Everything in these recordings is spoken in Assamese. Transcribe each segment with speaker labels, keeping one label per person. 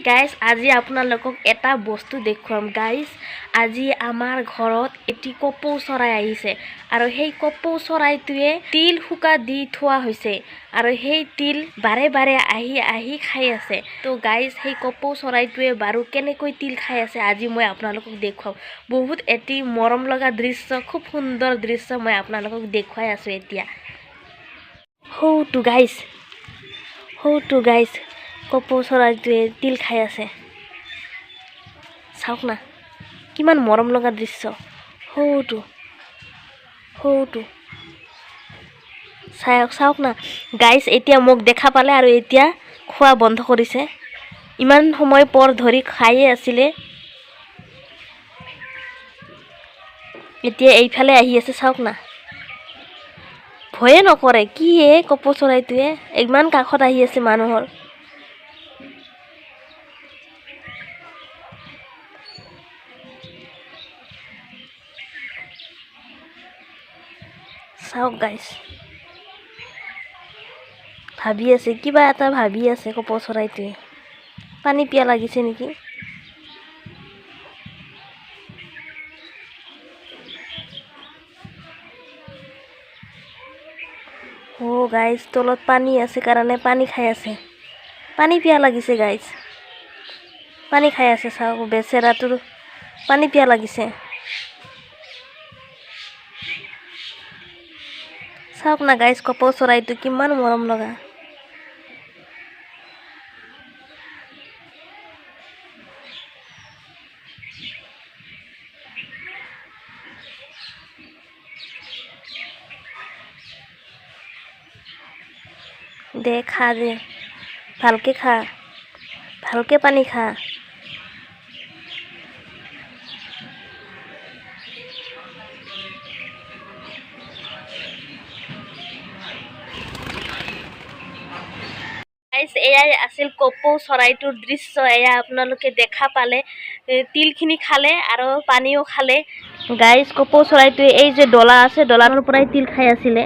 Speaker 1: গাইজ, আজি আপোনালোকক এটা বস্তু দেখুৱাম। গাইজ, আজি আমাৰ ঘৰত এটি কপৌ চৰাই আহিছে আৰু সেই কপৌ চৰাইটোৱে তিল শুকা দি থোৱা হৈছে আৰু সেই তিল বাৰে বাৰে আহি আহি খাই আছে। তো গাইজ, সেই কপৌ চৰাইটোৱে বাৰু কেনেকৈ তিল খাই আছে আজি মই আপোনালোকক দেখুৱাম। বহুত এটি মৰম লগা দৃশ্য, খুব সুন্দৰ দৃশ্য মই আপোনালোকক দেখুৱাই আছোঁ এতিয়া। সৌটো গাইজ, সৌটো গাইজ, কপৌ চৰাইটোৱে তিল খাই আছে। চাওক না, কিমান মৰম লগা দৃশ্য। সৌটো সৌটো চাওক, চাওক না গাইজ, এতিয়া মোক দেখা পালে আৰু এতিয়া খোৱা বন্ধ কৰিছে। ইমান সময় পৰ ধৰি খায়ে আছিলে, এতিয়া এইফালে আহি আছে। চাওক না, ভয়ে নকৰে কি এ কপৌ চৰাইটোৱে, ইমান কাষত আহি আছে মানুহৰ। চাওক গাইজ, ভাবি আছে, কিবা এটা ভাবি আছে কপৌ চৰাইটোৱে। পানী পিয়াহ লাগিছে নেকি? অ' গাইজ, তলত পানী আছে কাৰণে পানী খাই আছে। পানী পিয়াহ লাগিছে গাইজ, পানী খাই আছে। চাওক, বেচেৰাটোৰ পানী পিয়াহ লাগিছে। চাওক না গাইজ, কপৌ চৰাইটো কিমান মৰম লগা। দে খা, দে ভালকে খা, ভালকে পানী খা। এয়াই আছিল কপৌ চৰাইটোৰ দৃশ্য। এয়া আপোনালোকে দেখা পালে, তিলখিনি খালে আৰু পানীও খালে। গাইজ, কপৌ চৰাইটোৱে এই যে ডলা আছে, ডলাৰ পৰাই তিল খাই আছিলে।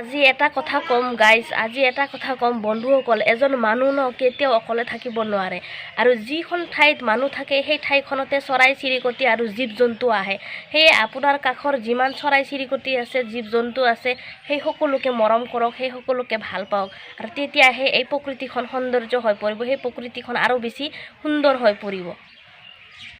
Speaker 1: আজি এটা কথা ক'ম গাইজ, আজি এটা কথা ক'ম বন্ধুসকল, এজন মানুহ ন কেতিয়াও অকলে থাকিব নোৱাৰে। আৰু যিখন ঠাইত মানুহ থাকে সেই ঠাইখনতে চৰাই চিৰিকটি আৰু জীৱ জন্তু আহে। সেয়ে আপোনাৰ কাষৰ যিমান চৰাই চিৰিকটি আছে, জীৱ জন্তু আছে, সেই সকলোকে মৰম কৰক, সেই সকলোকে ভাল পাওক, আৰু তেতিয়াহে এই প্ৰকৃতিখন সৌন্দৰ্য হৈ পৰিব, সেই প্ৰকৃতিখন আৰু বেছি সুন্দৰ হৈ পৰিব।